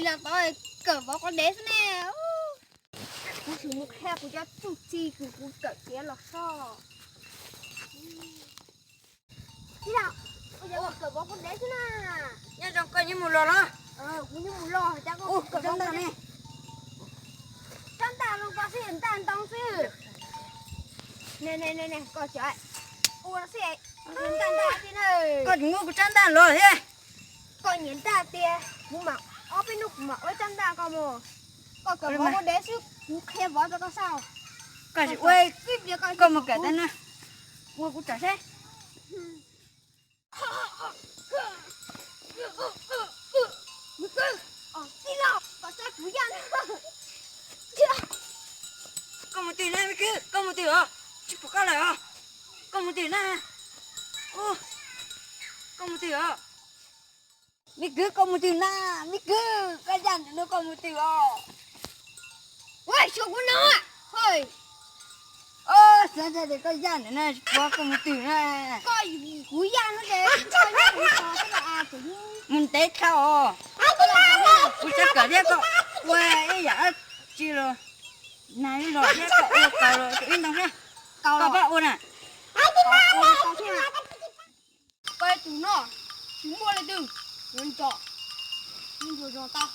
Los tod kawm vov qos dev xwb ne. Kuv tsis mus qhia kuv cov txuj ci kws kuv kawm tiav los soj. Tij laug, koj yuav kawm vov qos dev xwb na. Nyob zoo, koj nyob mus los los? Kuv nyob mus los, cas koj kawm vov qos dev? Tsab ntaj zoo koj xwb, ntaj ntoo xwb. Ne ne ne, koj tseem ua xwb, ntaj ntaj xwb na. Koj tseem muab kuv tsab ntaj los thiab. Koj nyiam ntaj tiag, kuv mam ob peb hnub kuv mam ua tsab ntaj koj mus. Koj kawm vov qos dev xwb, kuv qhia vov rau koj saib. Koj tsis ua, koj mus kawm tau na, ua kuv tsam saib. Tij laug, koj saib kuv yaj na. Koj mus twg na me kwv, koj mus twg os? Tsis pom koj lawm os. Koj mus twg na? Koj mus twg os? Me kwv, koj mus twg na? Me kwv, koj yaj ntawm no koj mus twg os? Ua xyov kuv no. Xav tias koj yaj ntawm no, tsis pom koj mus twg na. Koj, kuv yaj no ces koj nyob kuv tos xwb los. Mus ntev dhau os. Kuv tsis kam thiab, koj ua ib yam dab tsi los nag ib los thiab, koj ua kaus los ib ntoo thiab. Koj pab ua na. Koj tus no tsis muaj leej twg yuav nrog, nrog tau.